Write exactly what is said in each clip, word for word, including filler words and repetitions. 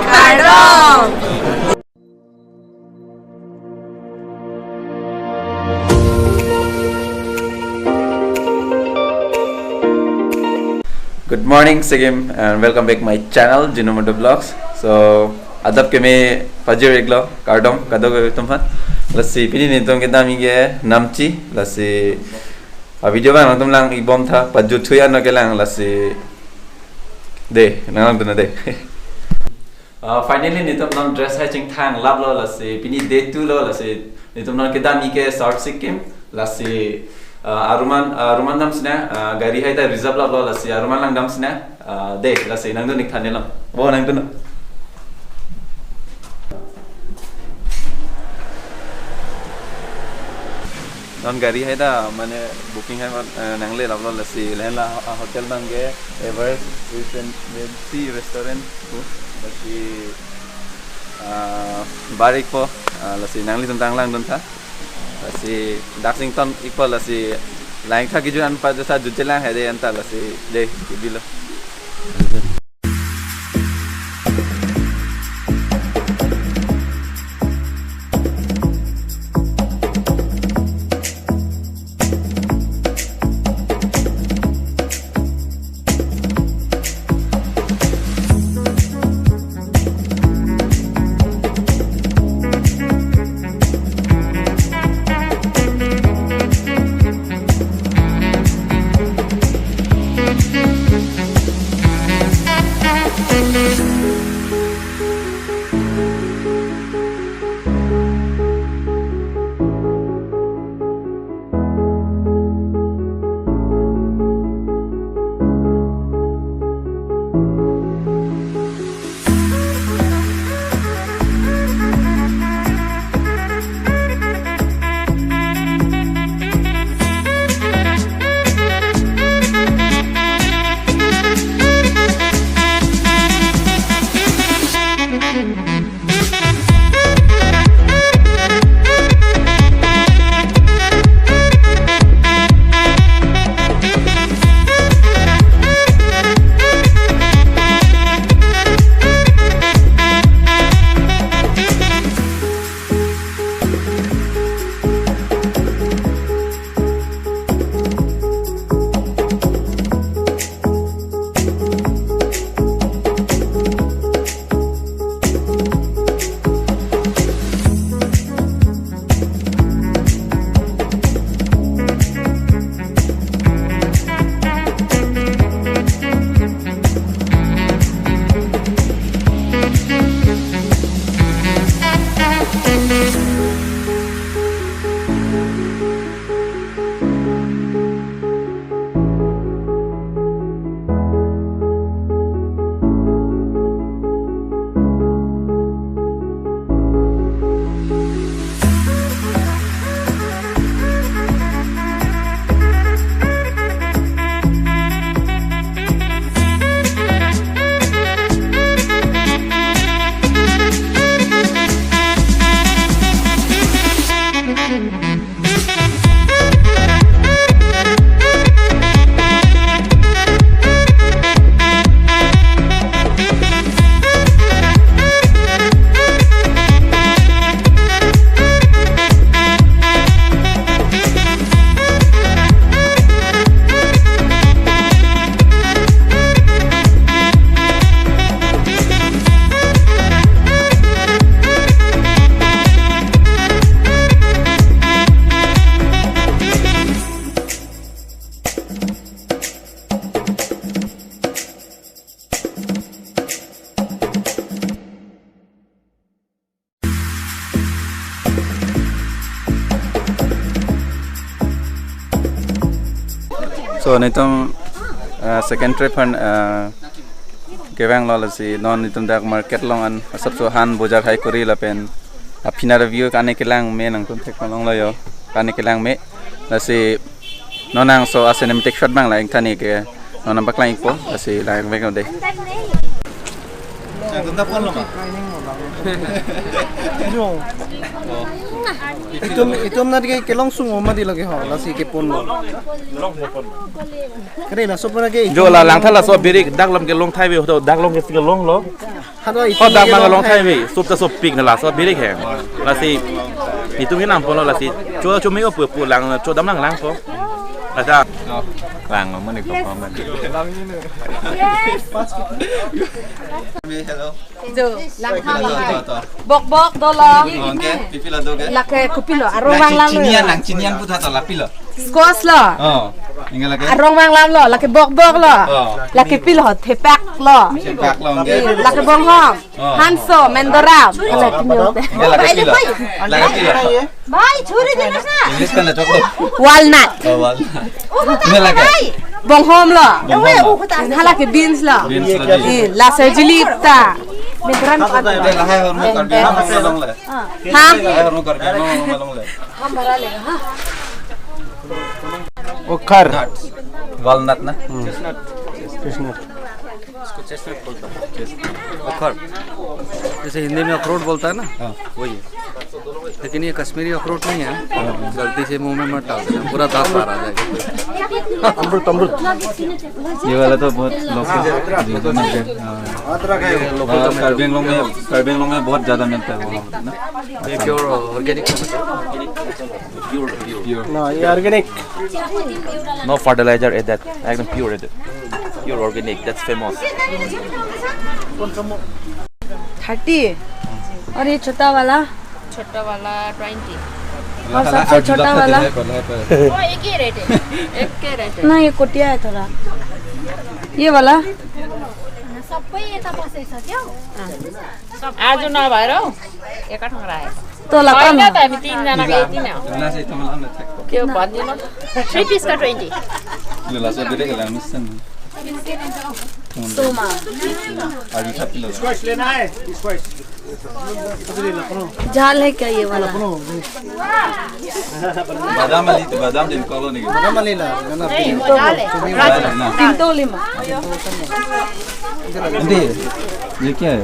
Kardom. Good morning, Sikkim, and welcome back my channel, Jinu Mondo Vlogs. So, adap keme pajir-iklo, kardom kadokave atum aphan. Lasi pini netum kedam-ik ke Namchi, lasi a video abang nangtum lang-ik bom tha, pajut thuya no kelang, lasi de, nang langdun de. Uh, finally, netum non dress hai chingthang laplo, lasi pini day two lo, lasi netum non kedam-ik ke South Sikkim, lasi, uh, aruman, uh, aruman damsi nang, uh, gari hai ta reserve laplo, lasi aruman lang damsi nang, uh, de, lasi nangdun-ik tha ne lang. Bo nangdun. Non gari hai ta mane booking hai, uh, nangle laplo, lasi lahenlo, uh, hotel abang ke Everest Regency Restaurant. Lasi, ah, bar-ikpo, ah, lasi nanglitum ta langdun tha. Lasi dak sing ton-ikpo, lasi lang tha kejut an pa jasa jutje lang hede anta, lasi de kebilo. So, netum, uh, second trip aphan, uh, kevanglo, lasi non netum dak market along an asapso han bojar hai kori lapen aphi nara view kane kelang me, nangtum thek longlo yo, kane kelang me. Lasi non nangso a cinematic shot abang lang-ik tha ne ke, non nangpaklang-ikpo, lasi lang-ik vek de. Gunda pon lo ma? Jo. Itum, itum nat ke kelong sung oma di lagi ho, lasi ke pon lo. Kare na so pura ke Jo la langtha laso birik dak lam kelong thai ve ho, dak long ke si kelong lo. Hado Ho dak mang kelong thai ve, sup ta sup pik na laso birik he. Lasi itum ke nam pon lo lasi. Cho cho me o pu pu lang cho dam lang lang ko. Lasa. Lang mo ni ko pon. Yes. Hello. Jo, lang Hello, to, to. Bok bok dolo. Oke, pipila do ke? Lake kopilo, arong Nang vang lang lo. Chinian, nang chinian puta to lapilo. Squash lo. Oh, inga lake. Arong vang lang lo, lake bok bok lo. Oh. Lake pilo, thepak lo. Thepak lo, oke. Lake bonghom. Oh. Hanso, mendoram. Oh. Inga lake pilo. Bhai, chhuri dena na. English kan na choklo. Walnut. Oh, walnut. Ini lagi. Bonghom lo. Bonghom lo. Hala ke beans lo. Beans lo di. Eh, la sajili ta. Medran Ada lahai hormu Karbi Anglong malong le. Ha? Lahai hormu Karbi Anglong malong le. Okhar. Walnut na. Hmm. Chestnut. इसको चेस्टनट बोलता है। चेस्टनट। अखरोट। जैसे हिंदी में अखरोट बोलता है ना, हाँ। वही है। लेकिन ये कश्मीरी अखरोट नहीं है। हाँ, हाँ। गलती से मुंह में मत डाल देना, पूरा दांत बाहर आ जाएगा। अमृत, अमृत। ये वाला तो बहुत लोकल, हाँ। ये लोकल हाँ, तो मिलता है। कार्बी आंगलोंग में, कार्बी आंगलोंग में बहुत ज्यादा मिलता है वो, है ना? ये प्योर ऑर्गेनिक है, मतलब। Pure, pure. No, ये organic। No fertilizer added, एकदम pure added। Pure organic, that's famous। Thirty. और ये छोटा वाला? छोटा वाला ट्वेंटी। और सबसे छोटा वाला? वो एक ही रेट है। एक के रेट है। ना, ये कोटिया है थोड़ा। ये वाला? सबको ये था बस ऐसा क्यों? आज ना बाहर हो? एक आठ हो रहा है। तो लगा ना। तीन जना के तीन। ना से तुम लाना था। क्यों बात नहीं ना? थ्री पीस का ट्वेंटी। ये लास्ट में देख लेना मिशन। सोमा। अभी खा पी लो। झाल है क्या ये वाला? बादाम वाली तो बादाम दिन कॉलोनी। बादाम वाली ला, ना, ना, झाल है। ना। Pinto lima. ये क्या है?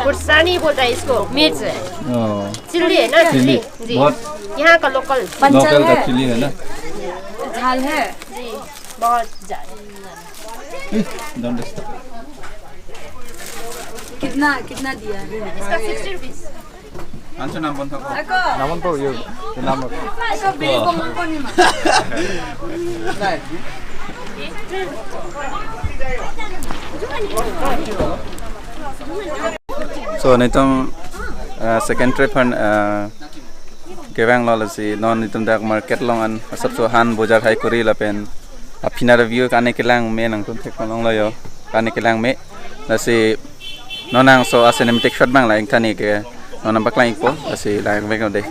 कुर्सानी बोलता है इसको, मिर्च है। ओ। चिल्ली है ना, चिल्ली। चिल्ली। जी। बहुत यहाँ का लोकल। पंचल लोकल का है। चिल्ली है ना? झाल है। जी, बहुत ज्यादा। Don't disturb। कितना, कितना दिया है? इसका sixty rupees. Ancho nam pon thak. Ako. Nam pon po yun. Nam pon. Ako, bili ko man ko ni ma. So, nelitum, uh, second trip han, uh, kevang lo lasi, non nelitum dak market along an, asapso han bojar hai kori lapen, aphi nat view kani kelang me nangtum thek along lo yo, kani kelang me, lasi, non nangso a cinematic shot abang la ingthan ke, non nang paklang ikpo, lasi la ingvek de.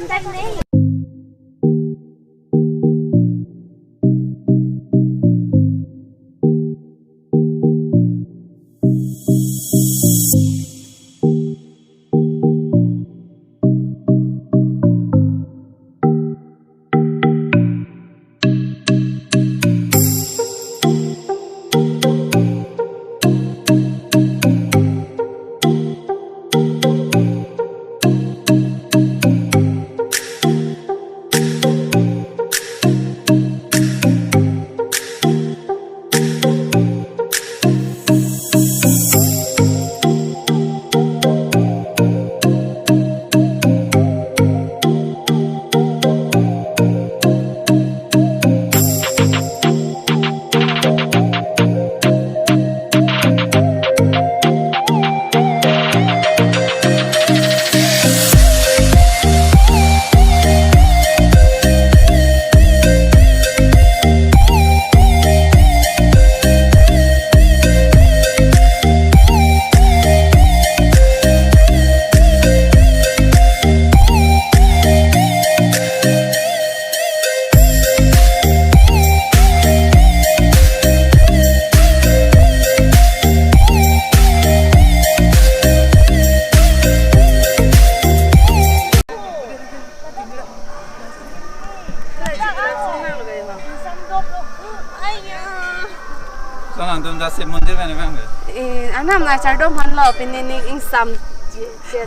Nam na chardom hanlo, pini ning ingsam je, je.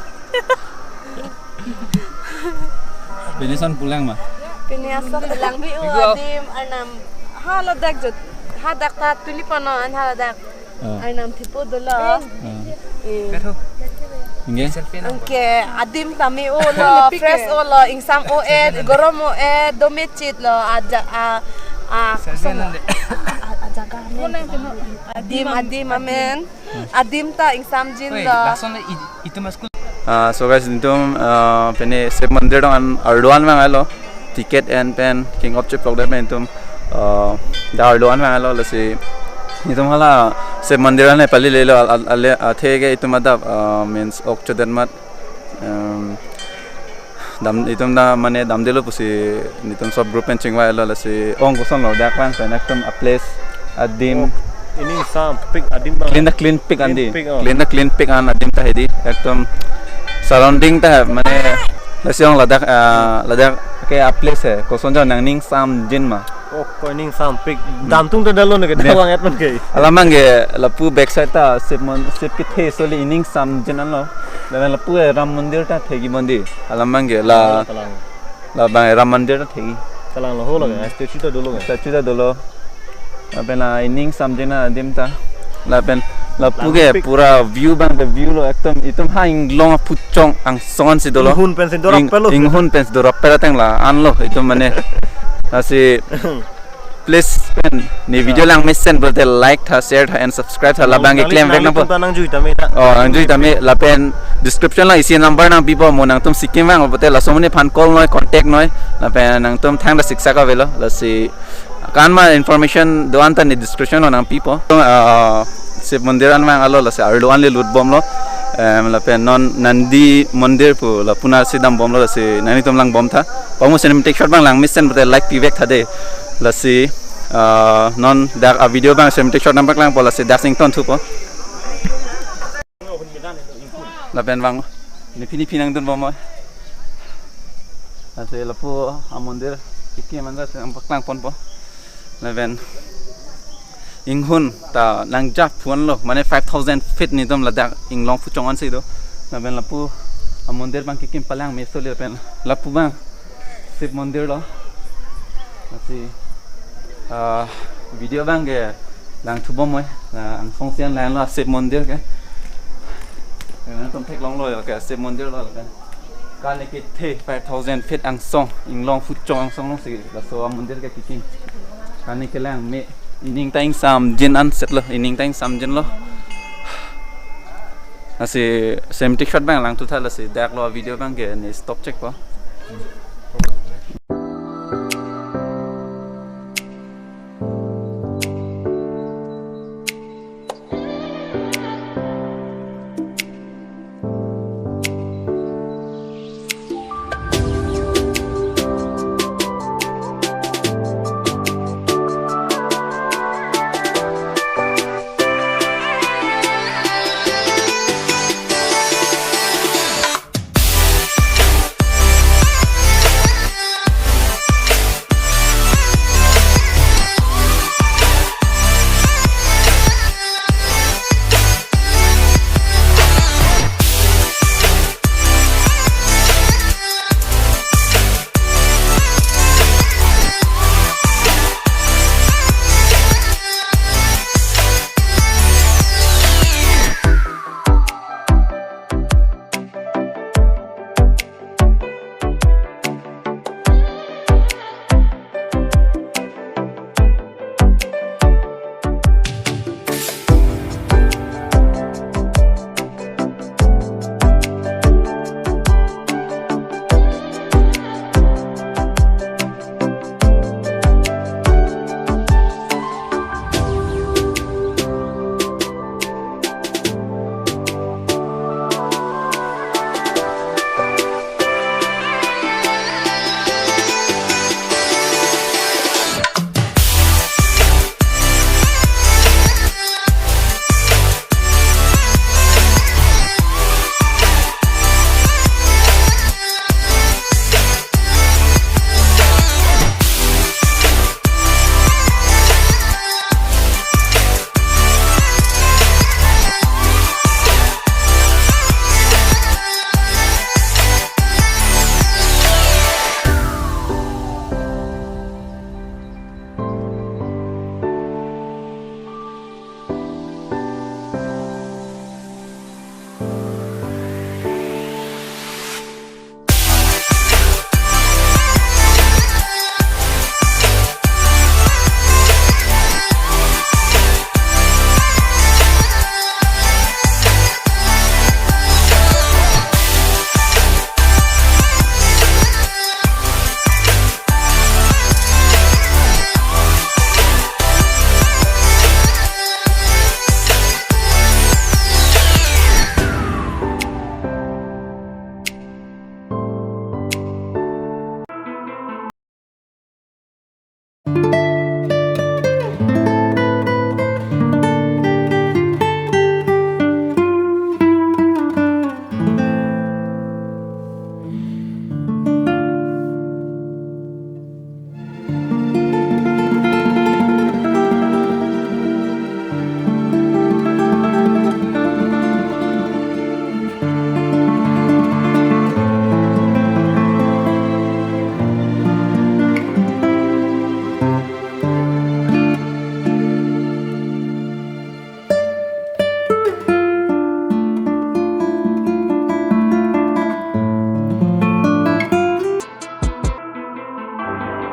Pini ason pulang ma? Pini ason pulang bi o. Igo. Adim arnam. Haladak jut. Hadak ta tuli pano an haladak. Ah. Arnam thipo dolo. Ah. Eh. Ingke? Selfie na. Ingke adim ta me-olo, fresh olo, ingsam o-et, gorom o-et, dome chit lo, aja, a, a, selfie kusum na lo. A, a, ajaga amen. Adim, adim amen. Adim ta ingsamjin. Oi, lo. Lason i-, itum school. Ah, so guys, itum, ah, pini Shiv Mandir along an arlo an vang-elo. Ticket en pen king op cheplok det pen itum, ah, dak arlo an vang-elo, lasi itum hala Shiv Mandir an pali lelo, al-, al-, ale, athe ke itum adap, ah, means ok chodet mat, um, dam, itum ta mane damdelo pusi itum sob group pen chingvailo, lasi ong kosonlo dak vang pen itum a place, adim. Oh, ining sampik adim bang. Clean ta clean pik an di. Clean pik, oh. Clean ta clean pik an adim ta hedi. Ekdom surrounding ta mane lasi ong ladak, ah, ladak ke a place he. Koson jo nangning samjin ma. Oh, ko ining sampik. Hmm. Damtung ta dalo ne ke, ne. Dawang et man ke. Alam abang ke lapu backside ta Shiv mon-, Shiv kethe soli ining samjin anlo. Lapen lapu ke Ram Mandir ta thegi bondi. Alam abang ke la, kalang. Labang Ram Mandir ta thegi. Kalang lo ho lo ke, hmm, statue ta dolo ke. Statue ta dolo. Lapen la ining samjin adim ta. Lapen lapu ke pura view abang ke view lo ekdom itum ha inglong aphuchong angsong ansi dolo. Inghun pensi dorap pelo. Ing-, inghun pensi dorap pelo teng la anlo itum mane. Lasi please pen ne video langmesen pulote like tha, share tha and subscribe tha, labang ke nang, klem nang vek nangpo. Nangtum ta nangjui tame ta. Oh, nangjui tame lapen description along isi number nangpipo, mo nangtum Sikkim vang pulote laso amonit aphan call noi, contact noi, lapen nangtum thangta siksak avelo, lasi ko-an ma information do-an ta ne description along nangpipo. Ah, Shiv Mandir an vang-elo, lasi arlo an le lut bomlo. Em, lapen non Nandi Mandir pu lapu nasi dam bomlo, lasi nanglitum lang bom tha. Pamu cinematic shot abang langmesen pulote like pivek tha de. Lasi, ah, non dak a video abang cinematic shot nangpaklangpo, lasi dak sing ton thupo. Lapen vang, ne pini pini nangdun bom oi. Lasi lapu a mandir kekim an lasi nangpaklang ponpo. Lapen inghun ta nangjap phu anlo, mane five thousand feet netum ladak inglong aphuchong ansi do. Lapen lapu a mandir abang kekim palangme soli lapen lapu abang Shiv Mandir lo. Lasi, ah, video abang ke langthu bom oi. La angsong sian lang lo Shiv Mandir ke. Nangtum theklonglo ke Shiv Mandir lo ke. Kane kethe five thousand feet angsong, inglong aphuchong angsong alongsi laso a mandir ke kekim. Kane kelang me ining ta ingsamjin an set lo, ining ta ingsamjin lo. Lasi cinematic shot abang langthu tha, lasi dak lo video abang ke ne stop chekpo.